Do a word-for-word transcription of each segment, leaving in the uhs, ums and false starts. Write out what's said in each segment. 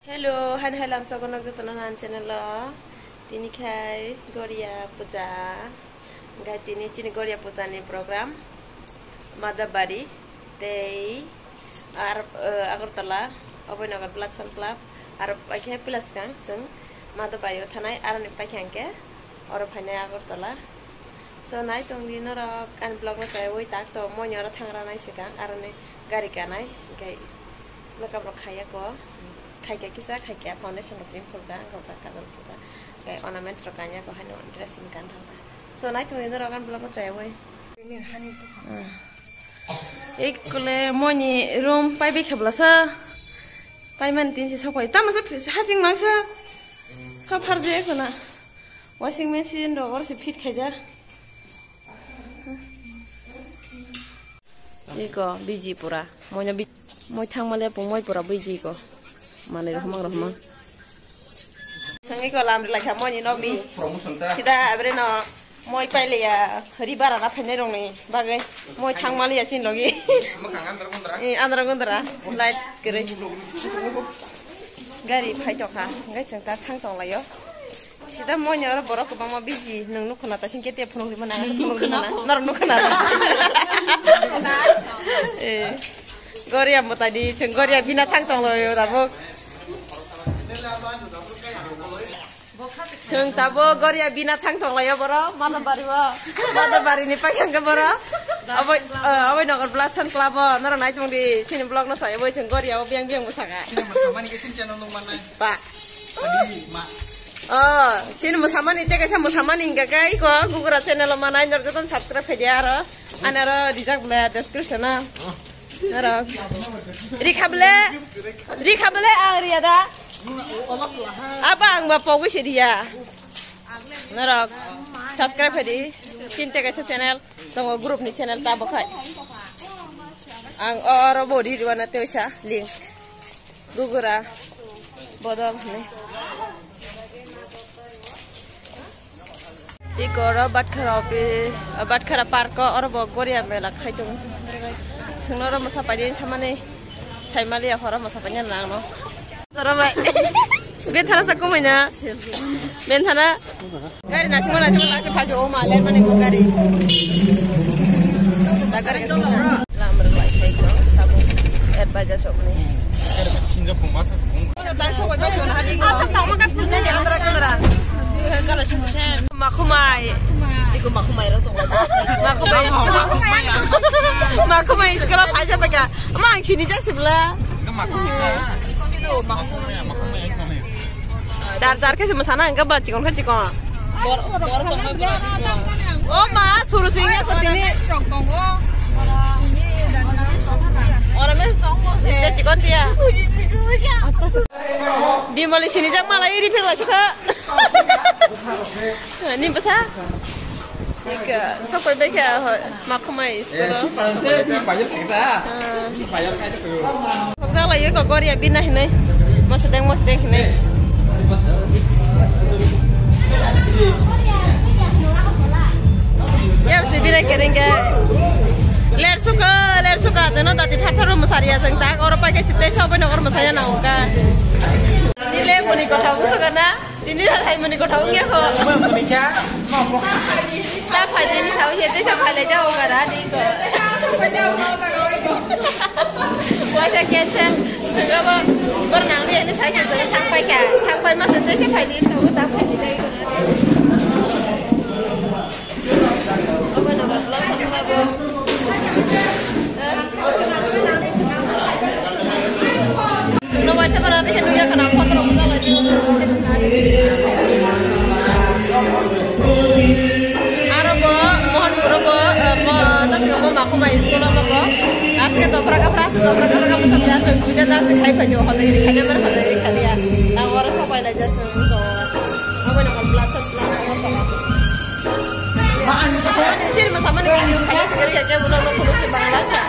Hello, han hai lamsogo nok jotono nan channel o. Tini khai Goria puja. Gai tini chini Goria puja ni program. Madabari tei ar, eh, Agartala, Abhaynagar Blood Cell Club, ar paikhe Pilaskang, chwng Madabari o thanai, aroni paikhe hwnkhe oro phainai Agartala. So, nai tongdi norok ani vlog no chaywi tak to, moi ni oro thangra nai swkang, aroni gari kanai, hwnkhe makeup rok khaiya ko, khaikha kisa, khaikha foundation rok chini phulka, hwnkhe kajal phulka, hwnkhe ornaments rok kanya ko, haino dressing kan thangkha. So, nai tongdi norok ani vlog no chaywi. Ekole moi ni room paibi kheblasa. Paimani tin si sopai. Tamo se hajing mangsa. Kha pharje khona. Washing machine rok or se fit khaija. Iko biji pura. Moino bi-, moi thangmale pung moi pura biji ko. Manwi rohmang rohmang. Thangwi ko lam rwlai kha moi ni nokni. Sida abre no moi paile ya ri bara na phainai rokni bagwi moi thangmale ya sin logi. Mwkhang andra gundra. Eh, andra gundra. Light kwrwi. Gari phai tokha. Hwnkhe chwng ta thang tong laio. Sida moi ni oro borok kwbangma biji nwng nukho na ta singke te phunuk rima nang phunuk rima na. Norok nukho na. Eh. Goria mwtai di, chwng Goria bina thang tong laio tabuk. Chwng tabuk Goria bina thang tong laio boro, Madabari o. Madabari ni paikha hwnkhe boro. Aboi, eh, Abhaynagar Blood Cell Club o, norok nai tong di, chini vlog no sai, aboi chwng Goria o biyang biyang bwsaka. Chini mwsamani khe chini channel nung mannai. Ba. Adi ma. Oh, chini mwsamani, tei kaisa mwsamani hwnkha khe iko Gugura channel o manai, norok jotono subscribe khaidi aro. Ani aro rijak bwle description o. Aro. Rikha bwle, rikha bwle ang riya da. Aba ang ba pogwi se riya. Norok subscribe khaidi. Chini tei kaisa channel tongo, group ni channel ta bo khai. Ang oro bo ri rwana tei sa link. Gugura bodol hwnwi. Iko oro Batkara office, Batkara park o oro bo Goria mela khai tongo. Chwngno oro mwsa paidi samani saimaliya horo mwsa paina nangno. Toro bai. Bethana sa kumai na. Bethana. Gari naisingma naisingma naising phaji o ma ler mani bo gari. Da gari. Lamar bai khai ko tabuk advisor sok ni. Sinja pung masa pung. Dai sok bai sok na hadi. Asa tama kat pun jani andra kandra. Makhumai. Iko makhumai ro to. Makhumai. Makhumai iskara phaja phaja. Mang sini jak sibla. Makhumai. Makhumai. Char char khe se mwsana hwnkhe ba chikon khe chikon. O ma, suru sing ya ko tini. Ora me song mo se. Iste chikon tiya. Bimoli sini jak mala iri phir la chikha. Ni basa. Ika, sokoi bai kha, hoi, makhumai school o. Phokjak lai ko Goria bina hinai. Masa deng, masa deng hinai. Ya, si bina kering ka. Ler suka, ler suka, jeno tati thar thar masari asang tak, oro pai ke site sobai nokor masaya na ungka. Dile muni kotha busa kana. Tini hai muni kotha ungya ko. Muni kya? Ta phai tini sao ye te sa phai le jao ga da ni ko. Waisa cancel. Sengabo bor nang ni ani sai cancel thang pai kya. Thang pai ma sen te se phai ni to ta phai ni dai ko. Aro bo Mohanpur bo, eh, mo, tamo mo makhumai school o bo. Aske dopra kapra, aske dopra kapra mo sabja to duita dance khai phajo, hodai khai na mar hodai khaliya. Ta oro sopai lai jasu to. Abo na blood supply. Sir, masamani kiri kiri ya, kaya bulan lo kudu si bangla cha.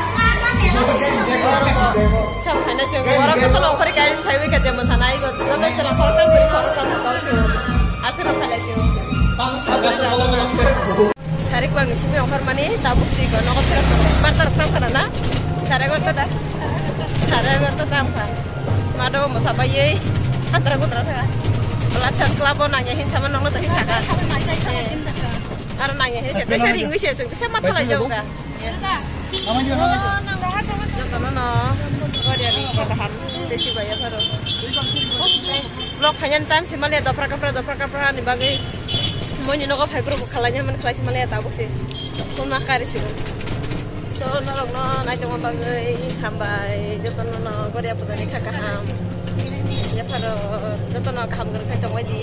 Sam khana chung, ora ko to lo kori kai phai wi ka je masana ai go, to me chara kor kam kori kor kam kor chung. Ase no khala chung. Sarik bang si me ongkar mani, tabuk si go, no ko tera ko. Bar tar kam kana na. Sare go to da. Sare go to kam ka. Mado mo sabai ye. Hatra kutra tha. Blood test club o nangya hin sama nongno to hin saka. Aro nangya hin se tesa ringwi se chwng tesa matha lai jaga. Jotono no goriani kaham tesi bai pharo. Vlog khayan tan simale dopra kapra dopra kapra ni bagwi. Moni nogo phai bro khalanya man khlai simale tabuk se. Kuma kari sigo. So norok no naitongma bagwi hambai jotono no goria pudani kha kaham. Yapharo jotono kaham gor khai tongwai di.